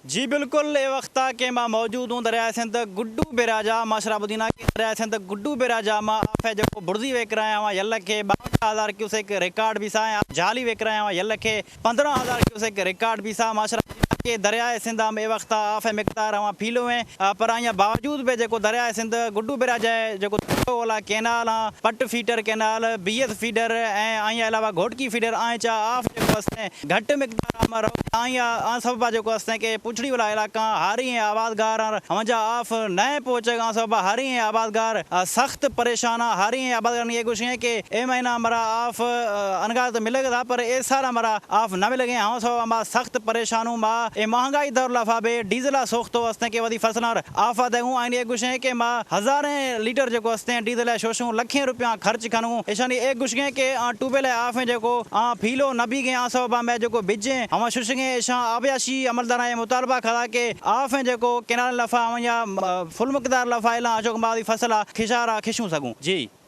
جي بلڪل اي وقت آ ڪي مان موجود هون درياء سنڌ گڊو بيراجا مان شراب الدين آ ڪي درياء سنڌ گڊو بيراجا مان آف اي جيڪو بڙزي ويڪرايان هوان يل کي 52 هزار ڪيوسڪ رڪارڊ بيسا ۽ آف جهالي ويڪرايان هوان يل کي 15 هزار ڪيوسڪ رڪارڊ بيسا مان شراب الدين آ ڪي درياء سنڌ آم اي وقت آ آف اي مقدار هوان ڦيلو هين پر آئيا باوجود به جيڪو درياء سنڌ گڊو بيراجا جيڪو تڙو والا ڪينال هان پٽ feeder canal B S feeder ۽ آئيا علاوه گهوٽڪي فيڊر آئين چا آف جيڪو استين گهٽ مقدار آم رهو تائين يا آن سببا جيڪو استين ڪي پڇڙي ولا علائقا هاري ۽ آبادگار آن هون جا آف نئين پهچ آن سببا هاري ۽ آبادگار سخت پريشان آن هاري ۽ آبادگارن اي گوشي ڪي اي مهينا مرا آف انگار ته ملگ ٿا پر اي سال مرا آف نه ملگ ۽ هون سببا ما سخت پريشان هون ما اي مهانگائي دور لفا بي ڊيزل آ سوختو استين ڪي وڌي فصل آن آف آ دهون آئين اي گوشي ڪي ما هزارين ليٽر جيڪو استين ڊيزل آ شوشون لکين روپيا خرچ کنون ايشاني اي گوشي ڪي آن ٽوبيل آف جيڪو آن ڦيلو نه بيگين آن سببا مين جيڪو بجين هوان ششگين ايشان آبياشي عملداران اي مطالبه کدا ڪي آف جيڪو ڪينالن لفا هوان يا فل مقدار لفا ايلان اشوڪ ماضي فصل آ کشارا کشون سگهون جي.